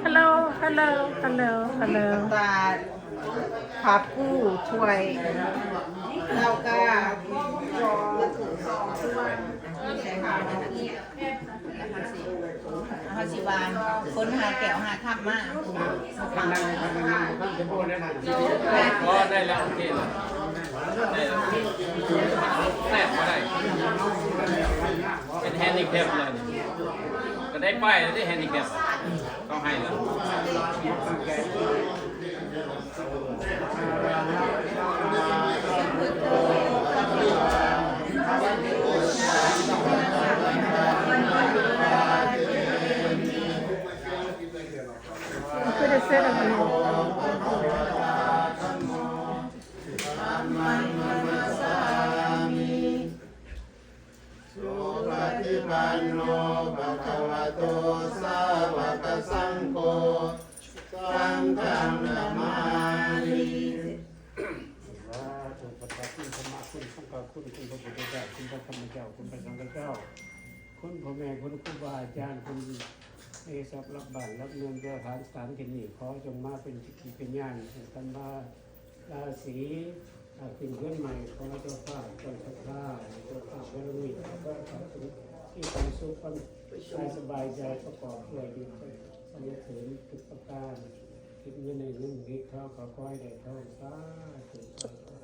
Hello, hello, hello, hello. ຕາ ຜ້າປູຖ້ວຍ ແລ້ວກະ ເຮົາຊິວ່າ ຄົນຫາແກ້ວຫາຄຳມາ. ອໍ ໄດ້ແລ້ວ ໂອເຄແລ້ວ ໄດ້ແລ້ວ ແຊບບໍ່ໄດ້ ເປັນແຮນດິແຄັບແລ້ວນີ້ ກໍໄດ້ປ້າຍແລ້ວເດ້ ແຮນດິແຄັບ ເຂົາໃຫ້ແລ້ວ. ຄືໄດ້ເຊັດອັນນີ້ ສຸປະຕິປັນໂນ ພະຄະວະໂຕ ສາວະກະສັງໂຄ ສັງຄັງນະມາມິ. ສາທຸ ປະທານຄຸນ ທຳມະຄຸນ ສັງຄະຄຸນ ຄຸນພະພຸດທະເຈົ້າ ຄຸນພະທຳມະເຈົ້າ ຄຸນພະສັງຄະເຈົ້າ ຄຸນພໍ່ແມ່ ຄຸນຄູບາອາຈານ ຄຸນ ໃຫ້ຊັບລັບບ້ານລັບເມືອງ ເຈົ້າທານສະຖານທີ່ນີ້ ຂໍຈົ່ງມາເປັນສັກຂີພະຍານໃຫ້ກັນວ່າ ລາສີ ອາ ຂຶ້ນເຮືອນໃໝ່ຂອງເຈົ້າພາບ ເຈົ້າສັດທາ ເຈົ້າພາບບາລະມີ ຂໍເຈົ້າພາບທີ່ຄວາມສຸກ ຄວາມກາຍສະບາຍໃຈ ປະກອບດ້ວຍດີສະຫວັນເສີນທຸກປະການ ຄິດເງິນໃຫ້ເງິນ ຄິດທອງກໍຂໍໃຫ້ໄດ້ທອງ ສາທຸ.